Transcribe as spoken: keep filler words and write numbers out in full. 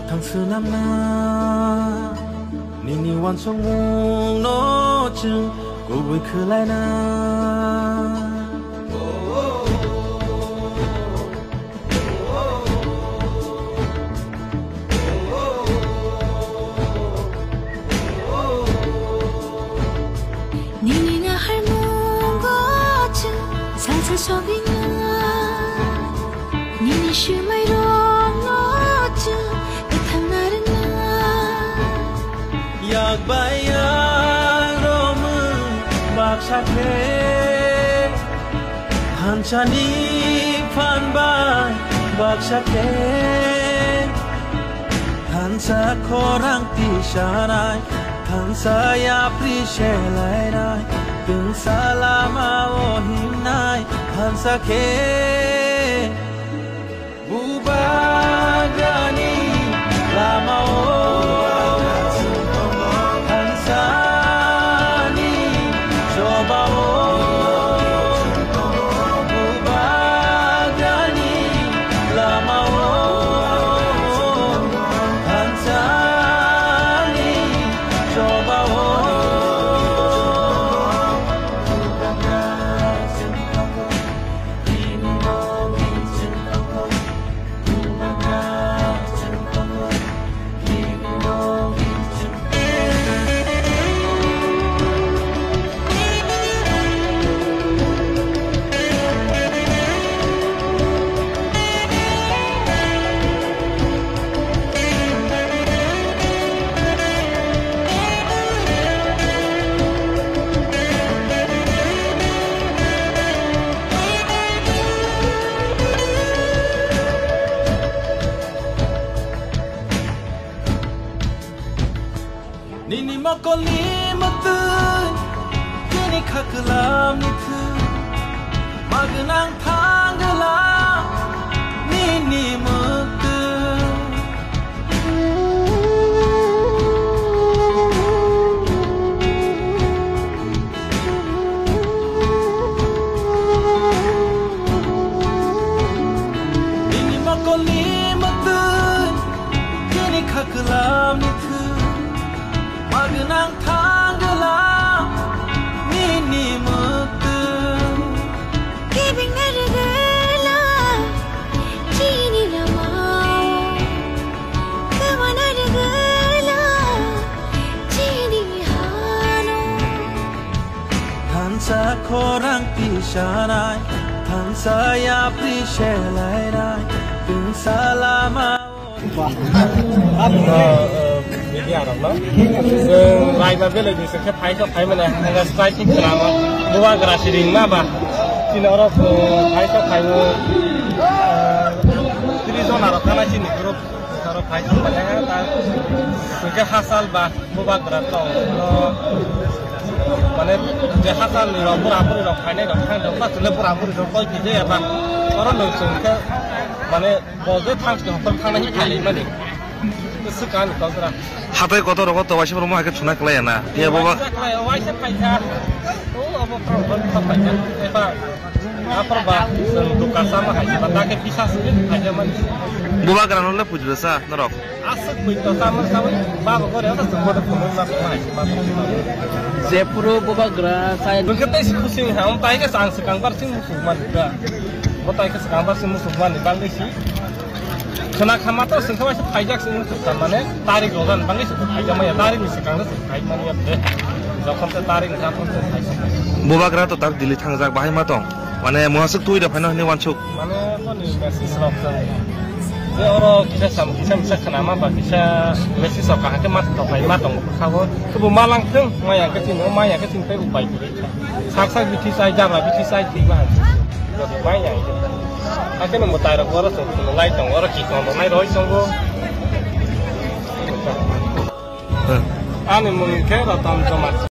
Thang swnamna nini uansukmungno chwng kubui khlaina. Nini naharmungo chwng salsa sogwina. Nini swmairokno chwng kwthang narwkna. Yak bai yak romwi baksa khe, thansani phan bai baksa khe, thansa khorang tisanai, thansa yapri selainai, twngsa lama o himnai, thansa khe. Bubagrani lama o, thansani choba o, Bubagrani lama o, thansani choba o. Nini mokolni mwktwi, chini khaklamni thwi, magwnang thangla nini mwktwi. Nini mokolni mwktwi, chini khaklamni thwi, magwnang thangla nini mwktwi. Kibingna rwgwla chini lamao, kwmana rwgwla chini hano. Thansa khorang tisanai, thansa yapri selainai, twngsa lama. Media rokno. Chwng Raima village ni sengkhe phaikha phaimani hwnkhai striking khlama. Bubagra siringma ba. Chini oro, eh, phaikha phaio, eh, tris jon aro thana chini group. Oro phaikha phaikha ta. Hwnkhe hachal ba. Bubagra tong no, mane, je hachal ni rok, bura buri rok, phainai rok, thang rok, ba chwle bura buri rok koi kije eba. Oro no chwng khe, mane, bo je thang si hotel thang nai khalai mani. Swkang ni kok ra. Hatai kotor rogo to waisa romo hai khe chuna klai ya na. Ya baba. Waisa klai, waisa phaikha. O abo pro pro phaikha. Eba. Apor ba, chwng duka sama hai ba, ta khe bisa sini hai mani. Bubagra no le pujra sa norok. Aswk bui to sama sama, ba ba gore ta chwng bodo phone ma ma hai ba. Je puro Bubagra sai. Dungke tai si khusing ha, um tai ke sang swkang bar sing musuk mani ba. Bo tai ke swkang bar sing musuk mani bang dei si. Khna khama to swngkha waisa phaijak swng swngkha mane tarik rojan bangwi swngkha phaijak maya tarik ni swkang swng phai mani ya de. Jokhon te tarik ni jokhon swng phai swng. Bubagra to tar Delhi thangjak bahai ma tong. Mane muhaswk twi da phaino hwnwi wansuk. Mane to ni message rok swng. Je oro kisa sam kisa misa khna ma ba kisa message rok kahake ma to phai ma tong kha bo. Kubo ma lang thung maya ke tin maya ke tin pe upai. Sak sak bithi sai, jabra bithi sai, thik ma hai. Mai ya. Hakhe no mwtai rok oro chwng chwng lai tongo, oro ki tongo, mai roi tongo. Ani mung khe Ratan Jomati.